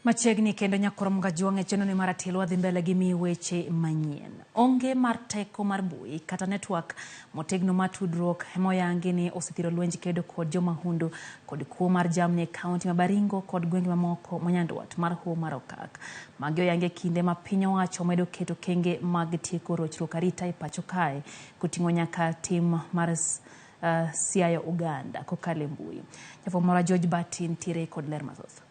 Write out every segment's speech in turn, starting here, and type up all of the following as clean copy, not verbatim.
Machiegni kendo nyakoro Kajwang' e chenro ni mar Atielo wadhi mbele gi miyi weche manyien. Onge mar teko mar mbui kata network motegno mar tudruok emoyangi ni osethiro lwenj kedo kod jomahundu kod kuo mar jamni e kaunti ma Baringo kod gwenge mamoko ma nyandwat mar Hoho mar Okak. Magi oyangi e kinde ma piny owacho medo keto kenge mag tieko rochruok arita e pacho kae koting'o nyaka tim mar siayo oganda kokalo e mbui. Jafwambo marwa George Bati nitiere kod ler mathoth.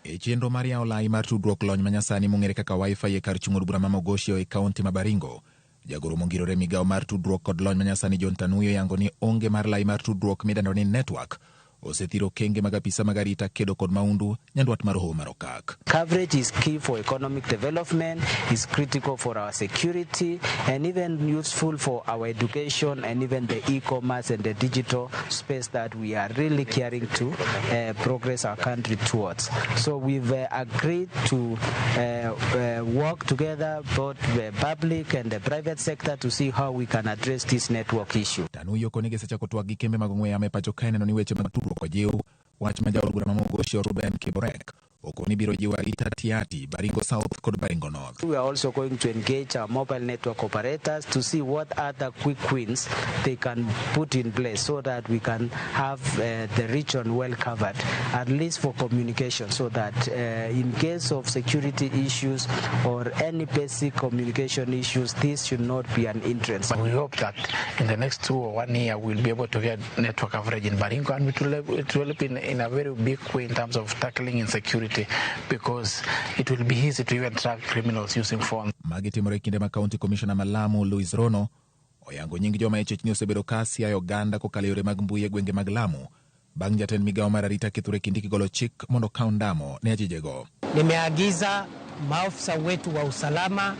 E chenro mar yawo lai mar tudruok lony manyasani mong'ere kaka Wi-Fi e kar chung' od bura ma Mogosio e kaunti ma Baringo, jagoro mongirore migawo mar tudruok kod lony manyasani John Tanui oyango ni onge mar lai mar tudruok midendo ni network osethiro okenge mag apisa mag arita kedo kod maundu nyandwat mar Hoho mar Okak. Coverage is key for economic development, is critical for our security, and even useful for our education and even the e-commerce and the digital space that we are really caring to progress our country towards. So we've agreed to work together, both the public and the private sector, to see how we can address this network issue. Tanui okoni gisechako twak gi kembe mag ong'we yamo e pacho kae neno ni weche mag tudruok ojiw. Wach ma jaod bura ma Mogosio Ruben Kiborek okoni biro jiwo arita Tiati, Baringo South kod Baringo North. We are also going to engage our mobile network operators to see what other quick wins they can put in place so that we can have the region well covered, at least for communication, so that in case of security issues or any basic communication issues, this should not be an hindrance. We hope that in the next 2 or 1 year we'll be able to get network coverage in Baringo, and it will help in a very big way in terms of tackling insecurity, because it will be easy to even track criminals using phones. Magi timore e kinde ma County Commissioner ma Lamu Louis Rono oyango nying joma e chechni osebedo ka siayo oganda kokalo e yore mag mbui e gwenge mag Lamu bang' jatend migawo mar arita Kithure Kindiki golo chik mondo okaw ndamo ne achijego. Nimeagiza maafisa wetu wa usalama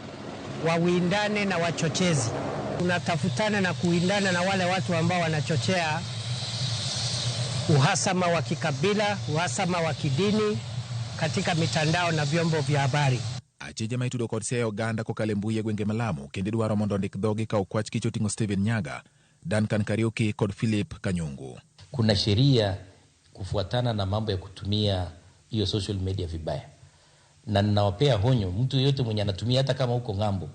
wawindane na wachochezi. Tunatafutana na kuwindana na wale watu ambao wanachochea uhasama wa kikabila, uhasama wa kidini katika mitandao na vyombo vya habari. Achije ma itudo kod siayo oganda kokalo e mbui e gwenge ma Lamu kendo idwaro mondo ondik dhogi ka okwach kich oting'o Stephen Nyaga, Duncan Kariuki kod Philip Kanyungu. Kuna sheria kufuatana na mambo ya kutumia hiyo social media vibaya, na ninawapea honyo, mtu yeyote mwenye anatumia hata kama uko ng'ambo,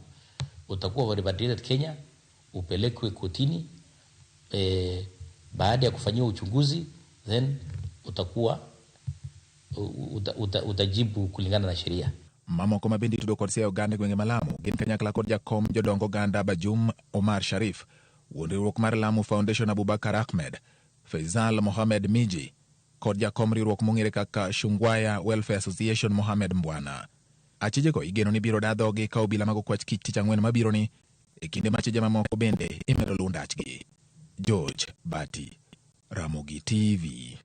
utakuwa repatriated Kenya, upelekwe kotini, baada ya kufanyiwa uchunguzi, then utakuwa utajibu kulingana na sheria. Mamoko ma bende itudo kod siayo oganda e gwenge ma Lamu gin kanyakla kod jakom jodong oganda Bajum Omar Sharif, wuon riwruok mar Lamu Foundation Abubakar Ahmed, Faisal Mohamed Miji kod jakom riwruok mong'ere kaka Shungwaya Welfare Association Mohamed Mbwana. Achijego igeno ni biro daa dhogi ka obila mag okwach kich tich ang'wen mabiro ni e kinde ma achije mamoko bende imedo luw ndachgi. George Bati, Ramogi TV.